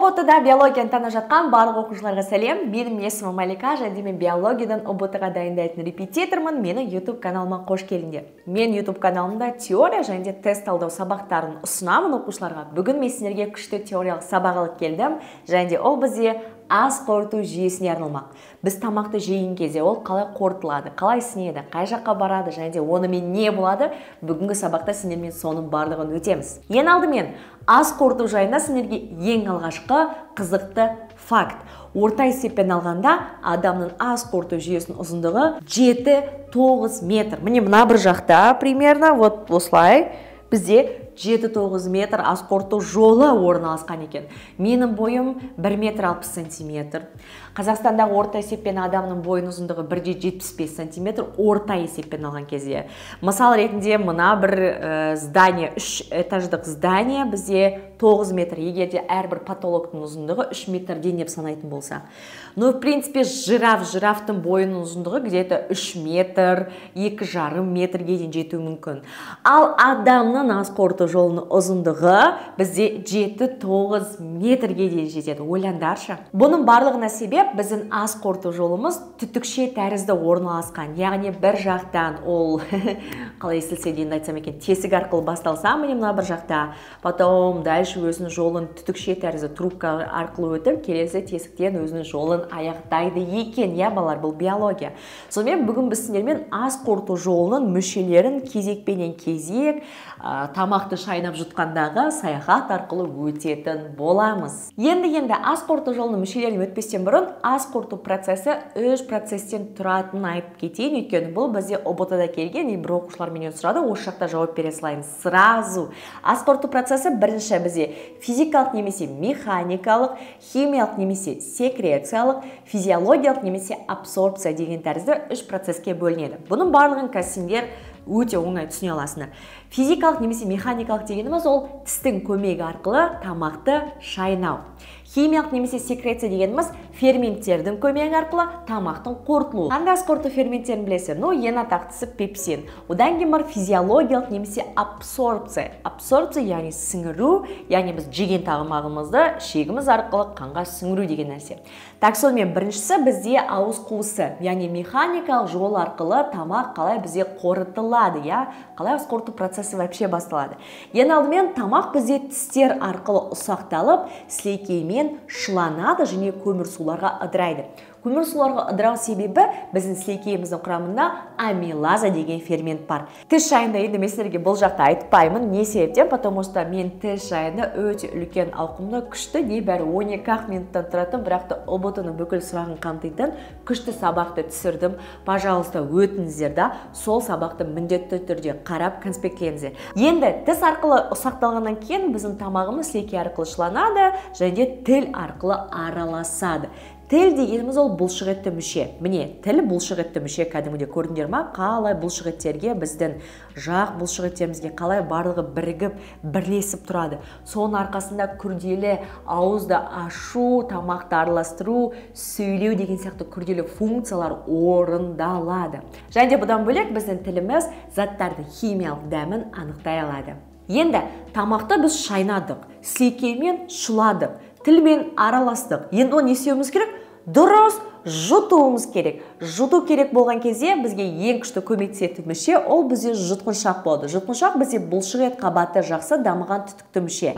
ҰБТ-да биологияны танып жатқан барлық оқушыларға сәлем. Менің есімім Малика, және мен биологиядан ҰБТ-ға дайындайтын репетитормын. Менің YouTube каналыма қош келдіңдер. Мен YouTube каналымда теория және де тест талдау сабақтарын ұсынамын оқушыларға. Бүгін мен сендерге күшті теориялық сабақ алып келдім, және де ол бізде ас қорыту жүйесіне арналмақ. Біз тамақты жеген кезде ол қалай қорытылады, қалай сіңеді, қай жаққа барады және де онымен не болады, бүгінгі сабақта сендермен соның барлығын өтеміз. Ең алдымен ас қорыту жайында сендерге ең алғашқы қызықты факт. Орта есеппен алғанда адамның ас қорыту жүйесінің ұзындығы 7-9 метр. Міне мына бір жақта примерно вот осылай бізде 7-9 метр ас қорыту жолы орналасқан екен. Менің бойым 1 метр 60 сантиметр. Қазақстандағы орта есеппен адамның бойының ұзындығы 1,75 сантиметр орта есеппен алған кезде. Мысал ретінде мына бір здание, 3 этаждық здание бізде 9 метр. Егер де әрбір потолоктың ұзындығы 3 метрден деп санайтын болса. Ну, в принципе, жирафтың бойының ұзындығы где-то 3 метр, 2,5 метрге дейін жетуі мүмкін. Ал адамның ас қорыту жолының ұзындығы бізде 7-9 метрге дейін жетеді. Ойлаңдаршы. Бұның барлығына себеп біздің ас қорыту жолымыз түтікше тәрізді орналасқан. Яғни бір жақтан ол қалай естілсе дейін айтсам екен, тесік арқылы басталса, міне мына бір жақта, потом дальше өзінің жолын түтікше тәрізді трубка арқылы өтіп, келесі тесіктен өзінің жолын аяқтайды екен. Иә, балалар, бұл биология. Сонымен бүгін біз сендермен ас қорыту жолының мүшелерін кезекпенен кезек тамақты шайнап жұтқандағы саяхат арқылы өтетін боламыз. Енді ас қорыту жолының мүшелерін өтпестен бұрын ас қорыту процесі 3 процесстен тұратынын айтып кетейін. Өйткені бұл бізде ҰБТ-да келген, бір оқушылар менен сұрады, осы жақта жауап бере салайын сразу. Ас қорыту процесі бірінші бізде физикалық немесе механикалық, химиялық немесе секрециялық, физиологиялық немесе абсорбция деген тәрізді 3 процеске бөлінеді. Бұның барлығын сендер өте оңай түсіне аласыңдар. Физикалық немесе механикалық дегеніміз ол тістің көмегі арқылы тамақты шайнау. Химиялық немесе секреция дегеніміз ферменттердің көмегі арқылы тамақтың қорытылуы. Қандай ас қорыту ферменттерін білесіздер? Ну, ең атақтысы пепсин. Одан кейін бар физиологиялық немесе абсорбция. Абсорбция яғни сіңіру, яғни біз жеген тамағымызды ішегіміз арқылы қанға сіңіру деген нәрсе. Так, сонымен біріншісі бізде ауыз қуысы, яғни механикалық жол арқылы тамақ қалай бізде қорытылады, иә? Қалай ас қорыту процесі вообще басталады. Ең алдымен тамақ бізде тістер арқылы ұсақталып, сілекеймен шыланады және көмірсуларға ыдырайды. Көмірсуларға ыдырау себебі біздің сілекейіміздің құрамында амилаза деген фермент бар. Тіс жайында енді мен сіздерге бұл жақта айтпаймын. Не себептен? Потому что мен тіс жайында өте үлкен ауқымды, күшті, небәрі 12 минуттан тұратын, бірақ та ҰБТ-ның бүкіл сұрағын қамтитын күшті сабақты түсірдім. Пожалуйста, өтіңіздер да, сол сабақты міндетті түрде қарап конспектлеңіздер. Енді тіс арқылы ұсақталғаннан кейін біздің тамағымыз сілекей арқылы шыланады және де тіл арқылы араласады. Тіл дегеніміз ол бұлшық етті мүше. Міне, тіл бұлшық етті мүше, кәдімгідей көрдіңдер ма? Қалай бұлшық еттерге, біздің жақ бұлшық еттерімізге қалай барлығы бірігіп, бірлесіп тұрады. Соның арқасында күрделі ауызды ашу, тамақты араластыру, сөйлеу деген сияқты күрделі функциялар орындалады. Және де бұдан бөлек біздің тіліміз заттардың химиялық дәмін анықтай алады. Енді тамақты біз шайнадық, сілекеймен шыладық, тілмен араластық. Енді оны не істеуіміз керек? Дұрыс, жұтуымыз керек. Жұту керек болған кезде бізге ең күшті көмектесетін мүше ол бізде жұтқыншақ болады. Жұтқыншақ бізде бұлшық ет қабаты жақсы дамыған түтікті мүше.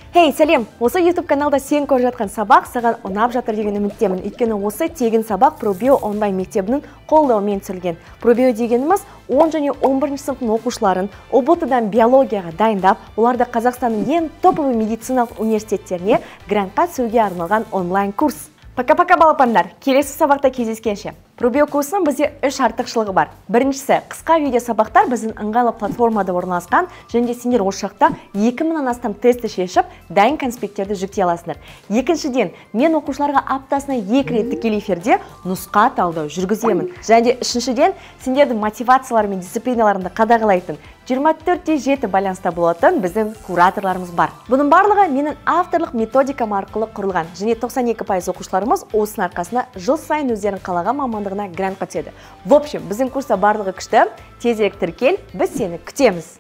Хей, сәлем! Осы YouTube каналда сен көріп жатқан сабақ саған ұнап жатыр деген үміттемін. Өйткені осы тегін сабақ ProBio онлайн мектебінің қолдауымен түсірілген. ProBio дегеніміз 10 және 11 сыныптың оқушыларын ҰБТ-дан биологияға дайындап, оларды Қазақстанның ең топовый медициналық университеттеріне грантқа түсуге арналған онлайн курс. Пока-пока, балапандар! Келесі сабақта кездескенше. ProBio курсының бізде 3 артықшылығы бар. Біріншісі, қысқа видео сабақтар біздің ыңғайлы платформада орналасқан, және де сендер осы жақта 2000-нан астам тестті шешіп, дайын конспекттерді жүктей аласыңдар. Екіншіден, мен оқушыларға аптасына 2 рет тікелей эфирде нұсқа талдау жүргіземін. Және де үшіншіден, сендердің мотивациялары мен дисциплиналарыңды қадағалайтын 24/7 байланыста болатын біздің кураторларымыз бар. Бұның барлығы менің авторлық методикам арқылы құрылған. Және 92% оқушыларымыз осының арқасында жыл сайын өздерінің қалаған мамандығына грантқа түседі. В общем, біздің курста барлығы күшті. Тезірек тіркел, біз сені күтеміз.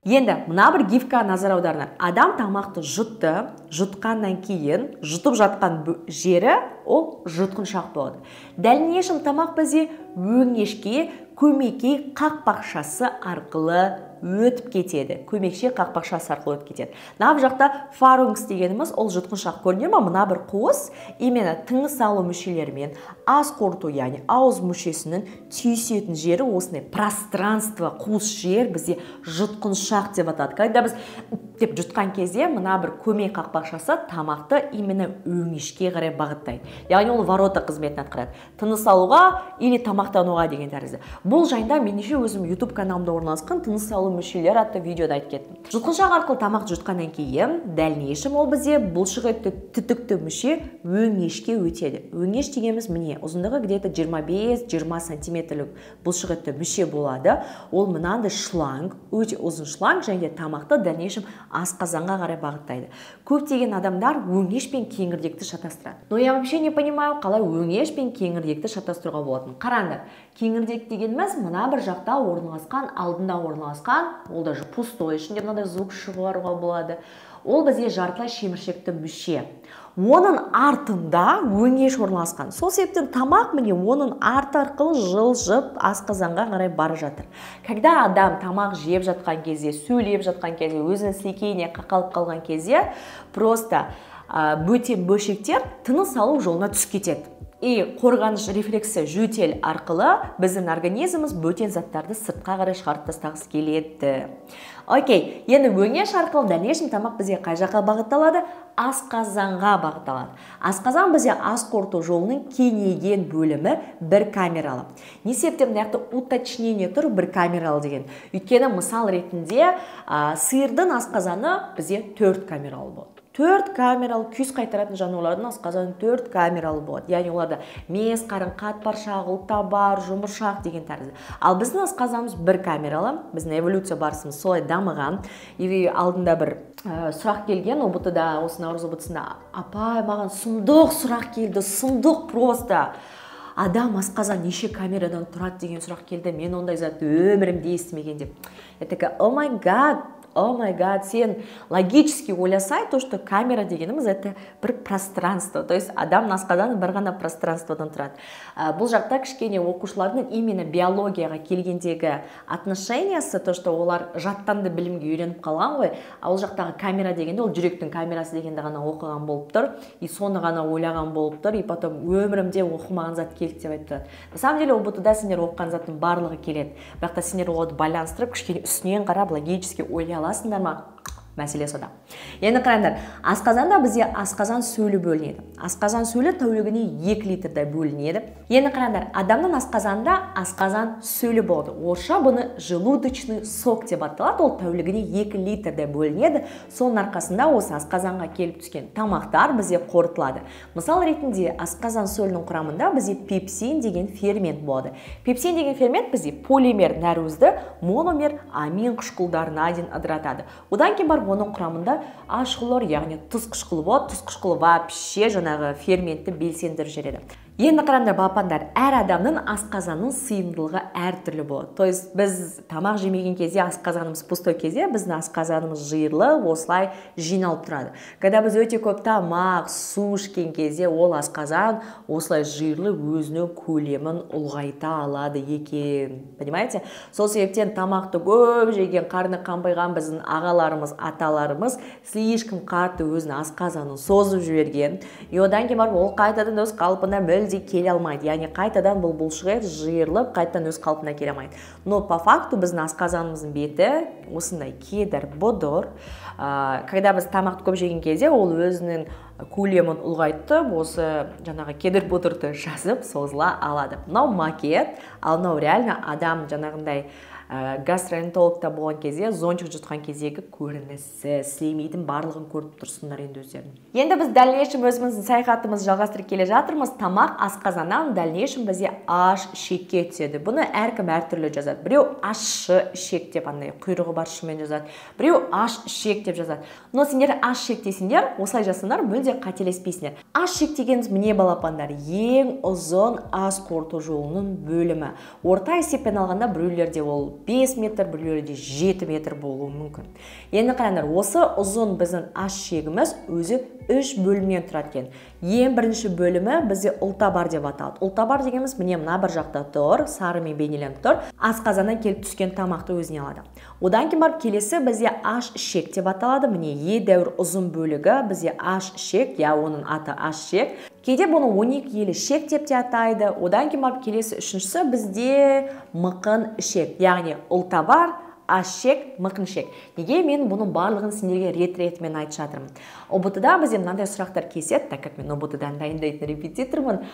Енді мына бір гифка назар аударыңдар. Адам тамақты жұтты, жұтқаннан кейін жұтып жатқан жері ол жұтқыншақ болады. Дәлнешім тамақ бізде өңешке көмекей қақпақшасы арқылы өтіп кетеді. Көмекше қақпақшасы арқылы өтіп кетеді. Мына бір жақта фарункс дегеніміз ол жұтқыншақ, көрінер ма? Мына бір қуыс именно тыныс алу мүшелерімен ас қорыту, яғни ауыз мүшесінің түйісетін жері, осындай пространство, қуыс жер бізде жұтқыншақ деп аталады. Когда біз деп жұтқан кезде мына бір көмей қақпақшасы тамақты именно өңешке қарай бағыттайды. Яғни ол ворота қызметін атқарады. Тыныс алуға или тамақтануға деген тәрізді. Бұл жайында мен неше өзім YouTube каналымда орналасқан тыныс алу мүшелері атты видеода айтып кеттім. Жұтқыншақ арқылы тамақ жұтқаннан кейін дәлнешім ол бізде бұлшық етті түтікті мүше өңешке өтеді. Өңеш дегеніміз міне ұзындығы где-то 25-20 сантиметрлік бұлшық етті мүше болады. Ол мынандай шланг, өте ұзын шланг, және де тамақты дәлнешім асқазанға қарай бағыттайды. Көптеген адамдар өңеш пен кеңірдекті шатастырады. Но я вообще не понимаю, қалай өңеш пен кеңірдекті шатастыруға болатынын. Қараңдар, кеңірдек дегеніміз мына бір жақта орналасқан, алдында орналасқан, ол даже пустой, ішінде мынандай звук шығаруға болады. Ол бізге жартылай шеміршекті мүше. Оның артында өңеш орналасқан. Сол себептен тамақ міне оның арты арқылы жылжып асқазанға қарай бара жатыр. Когда адам тамақ жеп жатқан кезде, сөйлеп жатқан кезде, өзінің сілекейіне қақалып қалған кезде, просто бөтен бөлшектер тыныс алу жолына түсіп кетеді. И қорғаныш рефлексі жөтел арқылы біздің организміміз бөтен заттарды сыртқа қарай шығарып тастағысы келеді. Окей, енді өңеш арқылы дәлнешім тамақ бізге қай жаққа бағытталады? Асқазанға бағытталады. Асқазан бізде ас қорыту жолының кеңейген бөлімі, бір камералы. Не себептен мына жақта уточнение тұр, бір камералы деген? Өйткені мысал ретінде сиырдың асқазаны бізде 4 камералы болады. 4 камералы, күйіс қайтаратын жануарлардың асқазаны 4 камералы болады. Яғни оларда мез, қарын, қатпаршақ, ұлтабар, жұмыршақ деген тәрізді. Ал біздің асқазанымыз бір камералы, біздің эволюция барысымыз солай дамыған. И алдында бір сұрақ келген ҰБТ-да, осы наурыз ҰБТ-сында, апай, маған сұмдық сұрақ келді, сұмдық просто. Адам асқазан неше камерадан тұрады деген сұрақ келді. Мен ондай зат өмірімде естімеген деп. Я такая, oh my god, oh my god, сен логически ойласай, то, что камера дегеніміз это бір пространство, то есть адам асқазаны бір ғана пространстводан тұрады. Бұл жақта кішкене оқушылардың именно биологияға келгендегі отношениясы, то, что олар жаттанды білімге үйреніп қалған ғой, а ол жақтағы камера дегенде ол жүректің камерасы дегенді ғана оқыған болып тұр, и соны ғана ойлаған болып тұр, и потом өмірімде оқымаған зат келді деп айтып тұрады. На самом деле ҰБТ-да сендер оқыған заттың барлығы келеді, бірақ та сендер оларды байланыстырып, кішкене үстінен қарап логически ойлай аласыңдар ма? Мәселе сода. Енді қараңдар, асқазанда бізде асқазан сөлі бөлінеді. Асқазан сөлі тәулігіне 2 литрдай бөлінеді. Енді қараңдар, адамның асқазанында асқазан сөлі болады. Орысша бұны желудочный сок деп аталады. Ол тәулігіне 2 литрдай бөлінеді. Соның арқасында осы асқазанға келіп түскен тамақтар бізде қорытылады. Мысал ретінде асқазан сөлінің құрамында бізде пепсин деген фермент болады. Пепсин деген фермент бізде полимер нәруызды мономер амин қышқылдарына дейін ыдыратады. Одан кейін барып оның құрамында ашқылар, яғни тұз қышқылы болады. Тұз қышқылы вообще жаңағы ферментті белсендіріп жібереді. Енді қараңдар, балапандар, әр адамның асқазанының сыйымдылығы әртүрлі болады. То есть біз тамақ жемеген кезде, асқазанымыз пустой кезде, біздің асқазанымыз жиырлы, осылай жиналып тұрады. Когда біз өте көп тамақ, су ішкен кезде, ол асқазан осылай жиырлы өзінің көлемін ұлғайта алады екен. Понимаете? Сол себептен тамақты көп жеген, қарны қампайған біздің ағаларымыз, аталарымыз слишком қатты өзінің асқазанын созып жіберген. И одан кейін барып ол қайтадан өз қалпына мүлде келе алмайды. Яғни қайтадан бұл бұлшық ет жиырылып, қайтадан өз қалпына келе алмайды. Но по факту біздің асқазанымыздың беті осындай кедір бұдыр. Когда біз тамақты көп жеген кезде, ол өзінің көлемін ұлғайтып, осы жаңағы кедір бұдырды жазып созыла алады. Мынау макет, ал мынау реально адам жаңағындай гастроэнтерологта болған кезде, зонтик жұтқан кездегі көрінісі, сілемейдің барлығын көріп тұрсыңдар енді өздерің. Енді біз дальнейшем өзіміздің саяхатымызды жалғастырып келе жатырмыз. Тамақ асқазаннан дальнейшем бізде аш ішекке түседі. Бұны әркім әртүрлі жазады. Біреу ащы ішек деп андай құйрығы бар шымен жазады, біреу аш ішек деп жазады. Но сендер аш ішек десеңдер, осылай жазсаңдар мүлде Мүлде қателеспейсіңдер. Ас ішек дегеніміз міне, балапандар, ең ұзын ас қорыту жолының бөлімі. Орта есеппен алғанда, біреулерде ол 5 метр, біреулерде 7 метр болуы мүмкін. Енді қараңдар, осы ұзын біздің ас ішегіміз өзі үш бөлімнен тұрады екен. Ең бірінші бөлімі бізде ұлтабар деп аталады. Ұлтабар дегеніміз міне мына бір жақта тұр, сарымен бейнеленіп тұр. Асқазаннан келіп түскен тамақты өзіне алады. Одан кейін барып келесі бізде аш ішек деп аталады. Міне, едәуір ұзын бөлігі бізде аш ішек, я оның аты аш ішек. Кейде бұны 12 елі ішек деп те атайды. Одан кейін барып келесі үшіншісі бізде мықын ішек, яғни ұлтабар, аш ішек, мықын ішек. Неге мен бұның барлығын сендерге рет-ретімен айтып жатырмын? ҰБТ-да бізде мынандай сұрақтар келеді, так как мен ҰБТ-дан дайындайтын репетитормын,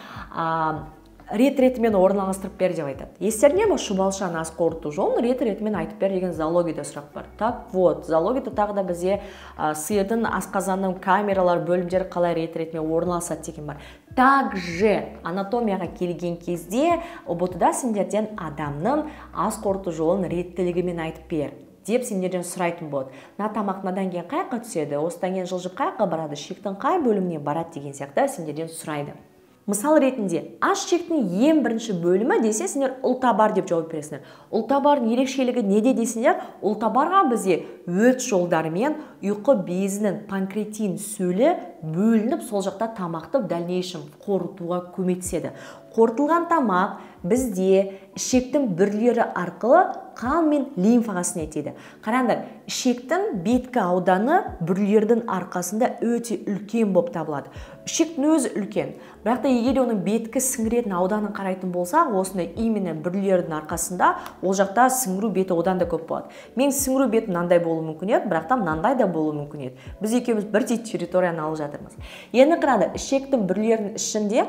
рет-ретімен орналастырып бер деп айтады. Естеріңде ме, шұбалшаны ас қорыту жолын рет-ретімен айтып бер деген зоологияда сұрақ бар. Так вот, зоологияда тағы да бізде сиырдың асқазанының камералар бөлімдері қалай рет-ретімен орналасады деген бар. Также анатомияға келген кезде ҰБТ-да сендерден адамның ас қорыту жолын реттілігімен айтып бер деп сендерден сұрайтын болады. Мына тамақ мынадан кейін қай жаққа түседі, осыдан кейін жылжып қай жаққа барады, ішектің қай бөліміне барады деген сияқты сендерден сұрайды. Мысал ретінде, аш ішектің ең бірінші бөлімі десе, сендер ұлтабар деп жауап бересіңдер. Ұлтабардың ерекшелігі неде десеңдер, ұлтабарға бізде өт жолдарымен ұйқы безінің панкреатин сөлі бөлініп, сол жақта тамақты в дальнейшем қорытуға көмектеседі. Қорытылған тамақ бізде ішектің бүрлері арқылы қан мен лимфаға сіңеді. Қараңдар, ішектің беткі ауданы бүрлердің арқасында өте үлкен болып табылады. Ішектің өзі үлкен, бірақ та егер оның беткі сіңіретін ауданын қарайтын болсақ, осындай именно бүрлердің арқасында ол жақта сіңіру беті одан да көп болады. Мен сіңіру беті мынандай болуы мүмкін еді, бірақ та мынандай да болуы мүмкін еді. Біз екеуміз бірдей территорияны алып жатырмыз. Енді қараңдар, ішектің бүрлерінің ішінде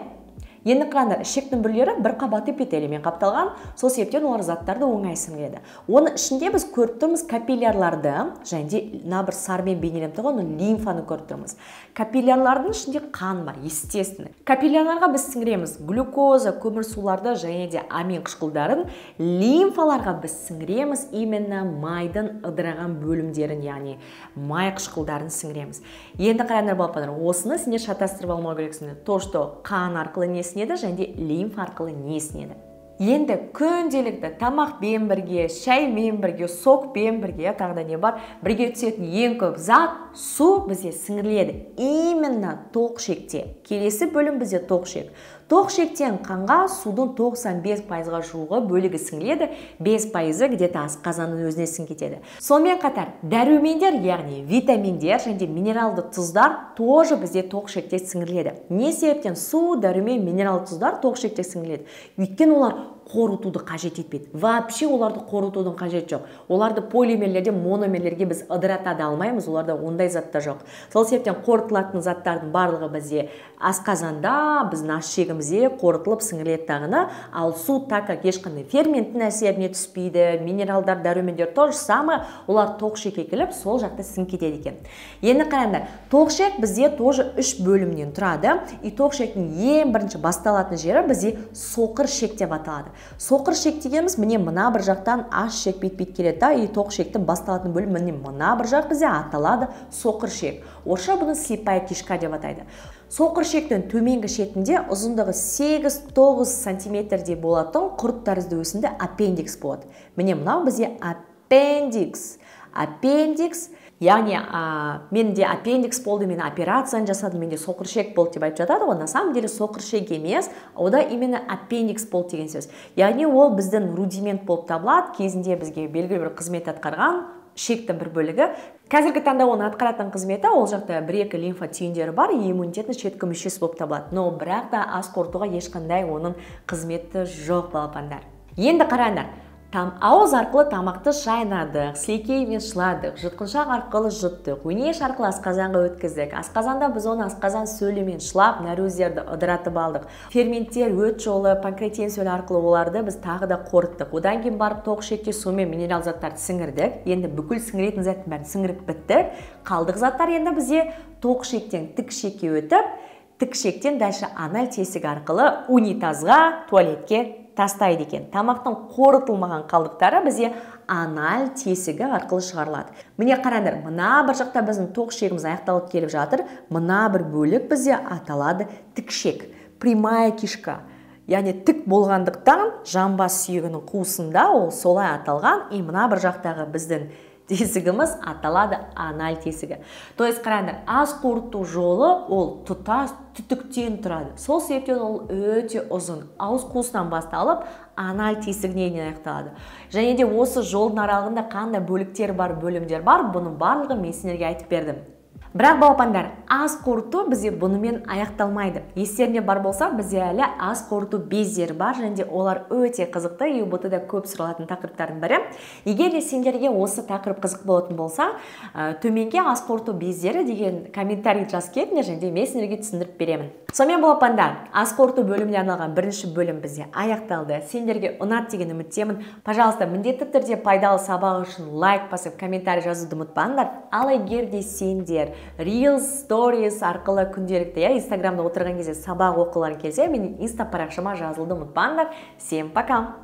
Енді қараңдар, ішектің бүрлері бір қабатты эпителиймен қапталған, сол себептен олар заттарды оңай сіңіреді. Оның ішінде біз көріп тұрмыз капиллярларды, және де мына бір сарымен бейнеленіп тұрған лимфаны көріп тұрмыз. Капиллярлардың ішінде қан бар, естественно. Капиллярларға біз сіңіреміз глюкоза, көмірсуларды және де амин қышқылдарын. Лимфаларға біз сіңіреміз именно майдың ыдыраған бөлімдерін, яғни май қышқылдарын сіңіреміз. Енді қараңдар, балапандар, осыны сендер шатастырып алмау керексіңдер. То, что қан арқылы не сіңеді, және де лимфа арқылы не сіңеді. Енді күнделікті тамақпен бірге, шаймен бірге, сокпен бірге, тағы да не бар, бірге түсетін ең көп зат су бізде сіңіріледі. Именно тоқ ішекте. Келесі бөлім бізде тоқ ішек. Тоқ ішектен қанға судың 95%-ға жуығы бөлігі сіңіледі, 5%-ы где-то асқазанның өзіне сіңіп кетеді. Сонымен қатар дәрумендер, яғни витаминдер және де минералды тұздар тоже бізде тоқ ішекте сіңіріледі. Не себептен су, дәрумен, минералды тұздар тоқ ішекте сіңіріледі? Өйткені олар қорытуды қажет етпейді. Вообще оларды қорытудың қажеті жоқ. Оларды полимерлерден мономерлерге біз ыдырата да алмаймыз, оларда ондай зат та жоқ. Сол себептен қорытылатын заттардың барлығы бізде асқазанда, біздің ас ішегімізде қорытылып сіңіріледі дағыны. Ал су, так как ешқандай ферменттің әсеріне түспейді, минералдар, дәрумендер то же самое, олар тоқ ішекке келіп, сол жақта сіңіп кетеді екен. Енді қараңдар, тоқ ішек бізде тоже үш бөлімнен тұрады. И тоқ ішектің ең бірінші басталатын жері бізде соқыр ішек деп аталады. Соқыр ішек дегеніміз міне мына бір жақтан аш ішек бет-бет келеді да, и тоқ ішектің басталатын бөлімі міне мына бір жақ бізде аталады соқыр ішек. Орысша бұны слепая кишка деп атайды. Соқыр ішектің төменгі шетінде ұзындығы 8-9 сантиметрдей болатын құрт тәрізді өсінді аппендикс болады. Міне мынау бізде аппендикс. Аппендикс, яғни менде аппендикс болды, мен операцияны жасадым, менде соқыр ішек болды деп айтып жатады ғой. На самом деле соқыр ішек емес, ода именно аппендикс болды деген сөз. Яғни ол біздің рудимент болып табылады, кезінде бізге белгілі бір қызмет атқарған ішектің бір бөлігі. Қазіргі таңда оның атқаратын қызметі, ол жақта бір-екі лимфа түйіндері бар, иммунитеттің шеткі мүшесі болып табылады. Но бірақ та ас қорытуға ешқандай оның қызметі жоқ, балапандар. Енді қараңдар, ауыз арқылы тамақты шайнадық, сілекеймен шыладық, жұтқыншақ арқылы жұттық, өңеш арқылы асқазанға өткіздік. Асқазанда біз оны асқазан сөлімен шылап, нәруыздерді ыдыратып алдық. Ферменттер, өт жолы, панкреатин сөлі арқылы оларды біз тағы да қорыттық. Одан кейін барып тоқ ішекке сумен минерал заттарды сіңірдік. Енді бүкіл сіңіретін заттың бәрін сіңіріп біттік. Қалдық заттар енді бізде тоқ ішектен тік ішекке өтіп, Тік ішектен дальше аналь тесігі арқылы унитазға, туалетке тастайды екен. Тамақтың қорытылмаған қалдықтары бізде аналь тесігі арқылы шығарылады. Міне қараңдар, мына бір жақта біздің тоқ ішегіміз аяқталып келіп жатыр. Мына бір бөлік бізде аталады тік ішек, прямая кишка. Яғни тік болғандықтан жамбас сүйегінің қуысында ол солай аталған. И мына бір жақтағы біздің тесігіміз аталады аналь тесігі. То есть қараңдар, ас қорыту жолы ол тұтас түтіктен тұрады. Сол себептен ол өте ұзын. Ауыз қуысынан басталып, аналь тесігіне дейін аяқталады. Және де осы жолдың аралығында қандай бөліктер бар, бөлімдер бар, бұның барлығын мен сендерге айтып бердім. Бірақ балапандар, ас қорыту бізде бұнымен аяқталмайды. Естерінде бар болса, бізде әлі ас қорыту бездері бар, және де олар өте қызықты, ҰБТ-да көп сұралатын тақырыптардың бірі. Егер де сендерге осы тақырып қызық болатын болса, төменге ас қорыту бездері деген комментарий жазып кетіңдер, және де мен сендерге түсіндіріп беремін. Сонымен балапандар, ас қорыту бөліміне арналған бірінші бөлім бізде аяқталды. Сендерге ұнады деген үміттемін. Пожалуйста, міндетті түрде пайдалы сабақ үшін лайк басып, комментарий жазуды ұмытпаңдар. Ал егер де сендер Reels, Stories арқылы күнделікті, Инстаграмда отырған кезде сабақ оқығыларың келсе, менің инста парақшама жазылуды ұмытпаңдар. Всем пока!